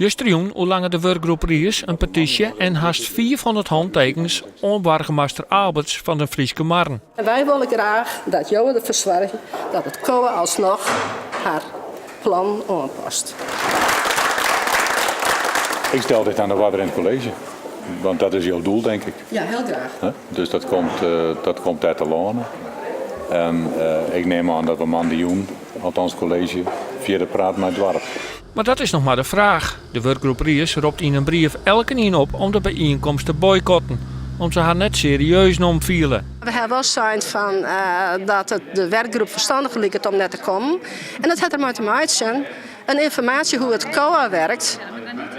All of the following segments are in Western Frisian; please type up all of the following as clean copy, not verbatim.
Justerjûn oerlange de wurkgroep Riis in petysje en hast 500 hantekens oan boargemaster Aalberts fan de Fryske Marren. Wy wolle graach dat jo derfoar soargje dat it COA alsnoch har plan oanpast. Ik stel dit aan de oarder in it kolleezje, want dat is jo doel, denk ik. Ja, hiel graach. Dus dat komt dêr telâne. En ik nim oan dat we moandeitejûn, althans it kolleezje, fierder prate mei it doarp. Mar dat is noch mar de fraach. De wurkgroep Riis ropt yn in brief elkenien op om de byienkomst te boykotten, om't se har net serieus nommen fiele. We hawwe wol sein fan dat it de werkgroep ferstannich liket om net te kommen. En dat hat dermei te meitsjen, in ynformaasje hoe it COA werkt,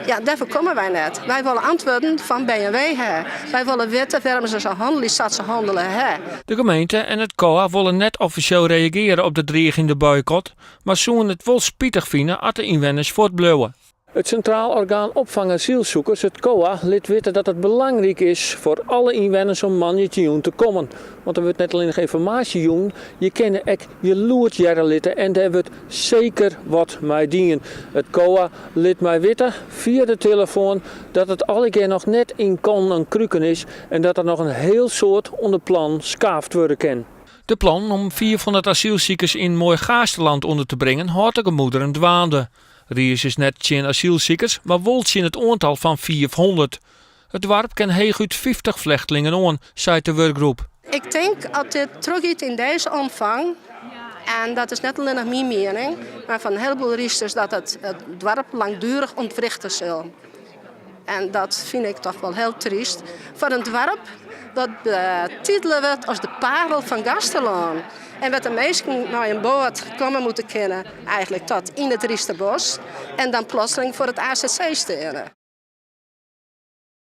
ja, dêrfoar komme wy net. Wy wolle antwurden fan B en W ha. Wy wolle witte wêrom se sa hannelje sa't se hannele ha. De gemeente en it COA wolle net offisjeel reagearje op de driigjende boykot, mar soene it wol spitich fine as de ynwenners fuortbliuwe. It Sintraal Orgaan Opfang Asylsûkers, it COA, lit witte dat it belangryk is foar alle ynwenners om moandeitejûn te kommen. Want der wurdt net allinnich ynformaasje jûn, je kinne ek je lûd hearre litte en dêr wurdt seker wat mei dien. It COA lit my witte fia de telefoan dat it allegear noch net yn kannen en kruken is en dat der noch in hiel soad oan de plannen skaafd wurde kin. De plannen om 500 asylsikers yn Moai Gaasterland ûnder te bringen hâldt de gemoederen dwaande. Riis is net tsjin asylsikers, mar wol tsjin it oantal fan 500. It doarp kin heechút 50 flechtlingen oan, seit de wurkgroep. Ik tink as dit trochgiet yn dizze omfang, en dat is net allinnich myn miening, mar fan in heleboel Riisters, dat it it doarp langduerich ûntwrichte sil. En dat fyn ik toch wol hiel tryst foar in doarp dat betitele wurdt as de parel fan Gaasterlân. En wêr't de minsken mei in boat komme moatte kinne, eigenlik tot yn it Rysterbos en dan plotseling foar it AZC steane.